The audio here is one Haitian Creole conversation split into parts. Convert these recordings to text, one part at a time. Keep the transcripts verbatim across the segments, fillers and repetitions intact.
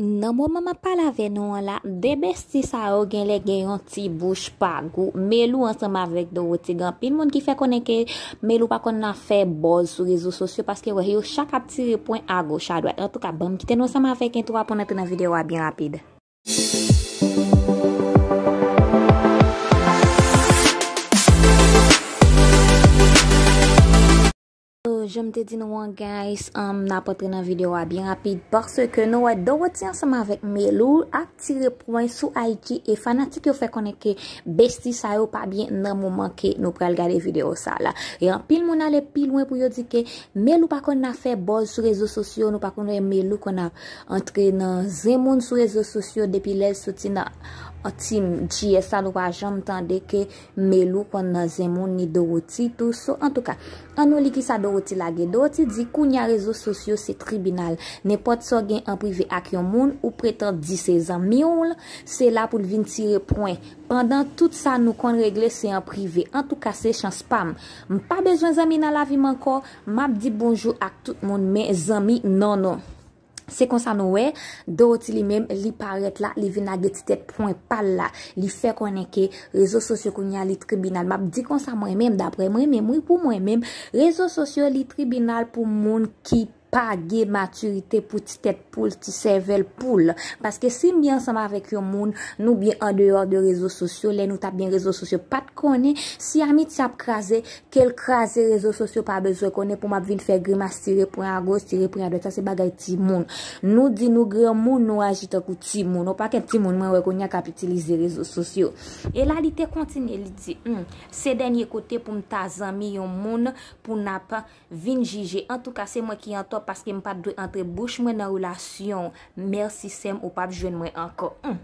Nan moman m ap pale avè nou an la, de besti sa yo genlè gen yon ti bouch pa gou. Melou ansanm avèk Dorothy, gen anpil moun ki fè konnen ke Melou pa konn nan fè buzz sou rezo sosyo paske wè yo chak ap tire pwen agoch adwat. Antouka, ban m kite nou ansanm avèk entwo a pou n antre nan videyo a byen rapid. So, jan m te di nou an, guys, um, n ap antre nan videyo a byen rapid paske nou wè Dorothy ansanm avèk Melou ap tire pwen sou Aiki e fanatik yo fè konnen ke besti sa yo pa byen nan moman ke nou pral gade videyo sa la. E anpil moun ale pi lwen pou yo di ke Melou pa konn nan fè buzz sou rezo sosyo, nou pa konn wè Melou konn ap antre nan zen moun sou rezo sosyo depi lè l soti nan an team G S la, nou pa janm tande ke Melou konn nan zen moun ni Dorothy tou. So, antouka, ann nou li kisa Dorothy lage. Dorothy di, kounya rezo sosyo se tribinal. Nenpòt sa w gen an prive ak yon moun, ou pretann di se zanmi w, se la pou l vin tire pwen. Pandan tout sa nou konn regle se an prive. Antouka, se chans pa m. M pa bezwen zanmi nan lavi m ankò. M ap di bonjou ak tout moun, men zanmi, non, non. Se konsa nou wè, Dorothy li menm, li parèt la, li vin lage ti tèt pwen pa l la. Li fè konnen ke rezo sosyo kounya li tribinal. M ap di konsa mwen menm, daprè mwen menm, wi, pou mwen menm, rezo sosyo li tribinal pou moun ki pa gen matirite, pou ti tèt poul, ti sèvèl poul. Paske si m byen ansanm avèk yon moun, nou byen andeyò de rezo sosyo, lè nou t ap gen rezo sosyo, pa t konnen si amitye ap kraze, ke l kraze, rezo sosyo pa bezwen konnen pou m ap vin fè grimas, tire pwen agoch, tire pwen adwat. Sa se bagay timoun. Nou di nou granmoun, nou aji tankou timoun. Yon pakèt timoun mwen wè kounye a k ap itilize rezo sosyo. E la li te kontinye, li di, hmm, se dènye kote pou m ta zanmi yon moun pou n ap vin jije. Antouka, se mwen ki antò paske m pa t dwe antre bouch mwen nan relasyon. Mèsi sè m, ou p ap jwenn mwen ankò. Hmm.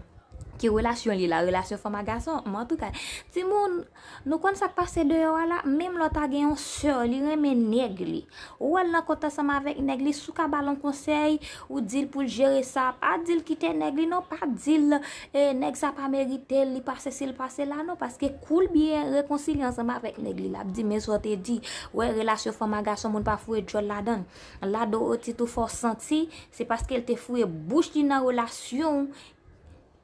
Ki relasyon li la? Relasyon fanm a gason? Men antouka, timoun, nou konn sa k pase deyò a la? Menm lòt a gen yon sè, li renmen nèg li. Ou wè l nan kont ansanm avèk nèg li, si w ka ba l yon konsèy, ou di l pou l jere sa, pa di l kite nèg li non, pa di l, eh, nèg sa pa merite l, li pa sesi, li pa sela non, paske kou l byen rekonsilye ansanm avèk nèg li, l ap di, men sa w te di, wè, relasyon fanm a gason, moun pa foure djòl ladan l. La Dorothy tou fè w santi, se paske l te foure bouch li nan relasyon w,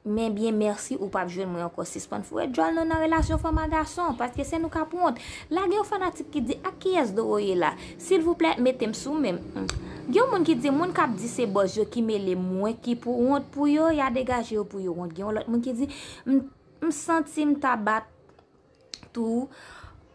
men byen mèsi, ou p ap jwenn mwen ankò. Sispann foure djòl nou nan relasyon fanm a gason, paske se nou k ap wont. La gen yon fanatik ki di, ak kiyès Doro ye la? Silvouplè, mete m sou men m. Hmm. Gen yon moun ki di, moun k ap di se buzz yo ki mele mwen ki pou wont pou yo, y a degaje yo pou yo wont. Gen yon lòt moun ki di, m, m santi m ta bat tou,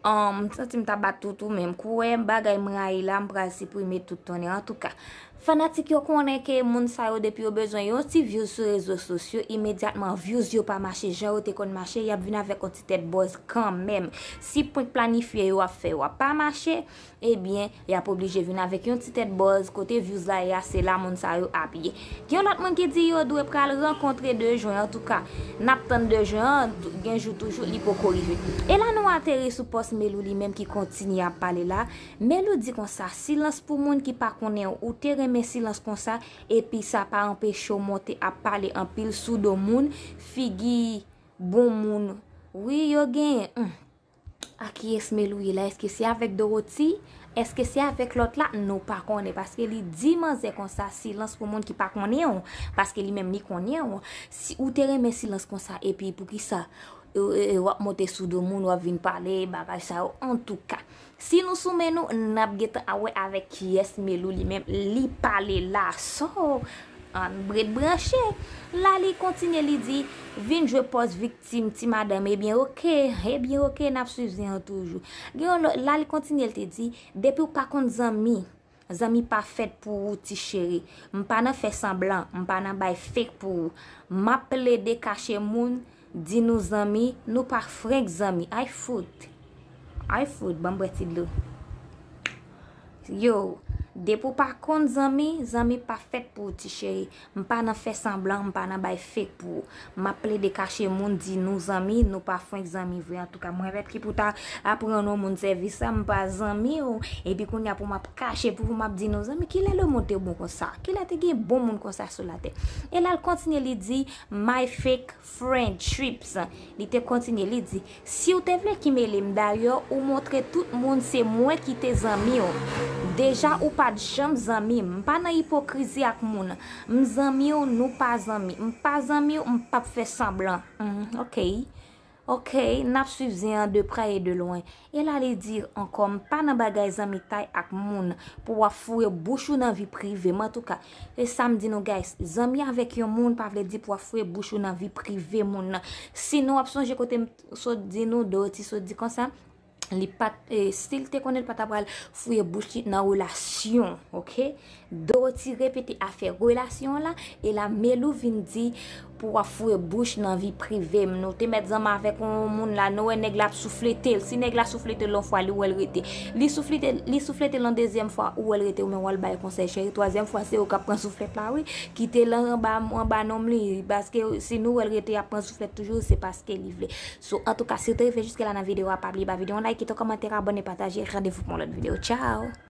um, m santi m ta bat tou tou menm. Kou wè bagay m rayi la, m pral siprime tout tonnè. Antouka, fanatik yo konnen ke moun sa yo, depi yo bezwen yon ti views sou rezo sosyo, imedyatman views yo pa mache jan yo te konn mache, y ap vin avèk yon ti tèt buzz kanmenm. Si prank planifye yo ap fè yo ap pa mache, ebyen, y ap oblije vin avèk yon ti tèt buzz, kote views la ye a, se la moun sa yo ap ye. Gen yon lòt moun ki di yo dwe pral rankontre de jen, antouka, n ap tann de jen an, gen jou toujou li poko rive. E la nou ateri sou pòs Melou li menm ki kontinye ap pale la. Melou di konsa, silans pou moun ki pa konnen w, ou te renmen silans konsa, epi sa pa anpeche w monte ap pale anpil sou do moun, figi bon moun. Wi, yo genyen. Hmm. A kiyès Melou ye la? Èske se avèk Dorothy? Èske se avèk lòt la? Nou pa konnen, paske li di manzè konsa, silans pou moun ki pa konnen w, paske li menm li konnen w. Si ou te renmen silans konsa, epi poukisa, e, e, e, w ap monte sou do moun, w ap vin pale, bagay sa yo? Antouka, si nou sou men nou, n ap gentan a wè avèk kiyès Melou li menm li pale la. So, ann ret branche. La li kontinye, li di, vin jwe pòz viktim, ti madanm. Ebyen oke, ebyen oke, n ap swiv zen an toujou. Gen yon lòt, la li kontinye, li te di, depi w pa konn zanmi, zanmi pa fèt pou ou, ti cheri. M pa nan fè sanblan, m pa nan bay fake pou ou. M ap plede kache moun, di nou zanmi, nou pa frenk zanmi. Ay fout. Ay fout, ban m bwè ti dlo. Yo, depi w pa konn zanmi, zanmi pa fèt pou ou, ti cheri. M pa nan fè sanblan, m pa nan bay fake pou ou. M ap plede kache moun, di nou zanmi, nou pa frenk zanmi vre. Antouka, mwen mèt ki pou ta aprann yon moun sèvis sa, m pa zanmi w. Epi kounye a pou m ap kache pou ou, m ap di nou zanmi, kilè lemonn te bon konsa? Kilè te gen bon moun konsa sou latè? E la l kontinye, li di, my fake friendships. Li te kontinye, li di, si w te vle ki mele m, dayè ou montre tout moun se mwen ki te zanmi w. Deja ou pa t janm zanmi m. M pa nan ipokrizi ak moun. M zanmi w, nou pa zanmi. M pa zanmi w, m p ap fè sanblan. Mm, ok. Ok, n ap swiv zen an de prè e de lwen. E la li di ankò, m pa nan bagay zanmitay ak moun pou w ap foure bouch ou nan vi prive m. Antouka, e sa m di nou, guys, zanmi avèk yon moun pa vle di pou w ap foure bouch ou nan vi prive moun nan. Si nou ap sonje kote m sot di nou, Dorothy sot di konsa, li pa t, e, si l te konnen, l pa ta pral fouye bouch li nan relasyon, ok? Dorothy repete afè relasyon la, e la Melou vin di pou w ap fouye bouch nan vi prive m. Nou te mèt zanmi avèk yon moun la, nou wè nèg la ap souflete l. Si nèg la souflete l yon fwa, li wè l rete. Li souflete, li souflete l yon dezyèm fwa, ou wè l rete, ou menm w al bay konsèy, cheri. Twazyèm fwa, se ou k ap pran souflèt la, wi. Kite l anba, anba nonm li, paske si nou wè l rete ap pran souflèt toujou, se paske li vle. So, antouka, si w te rive jiske la nan videyo a, pa bliye ba videyo an like, kite yon kòmantè, abòne, pataje, randevou pou yon lòt videyo. Tchao!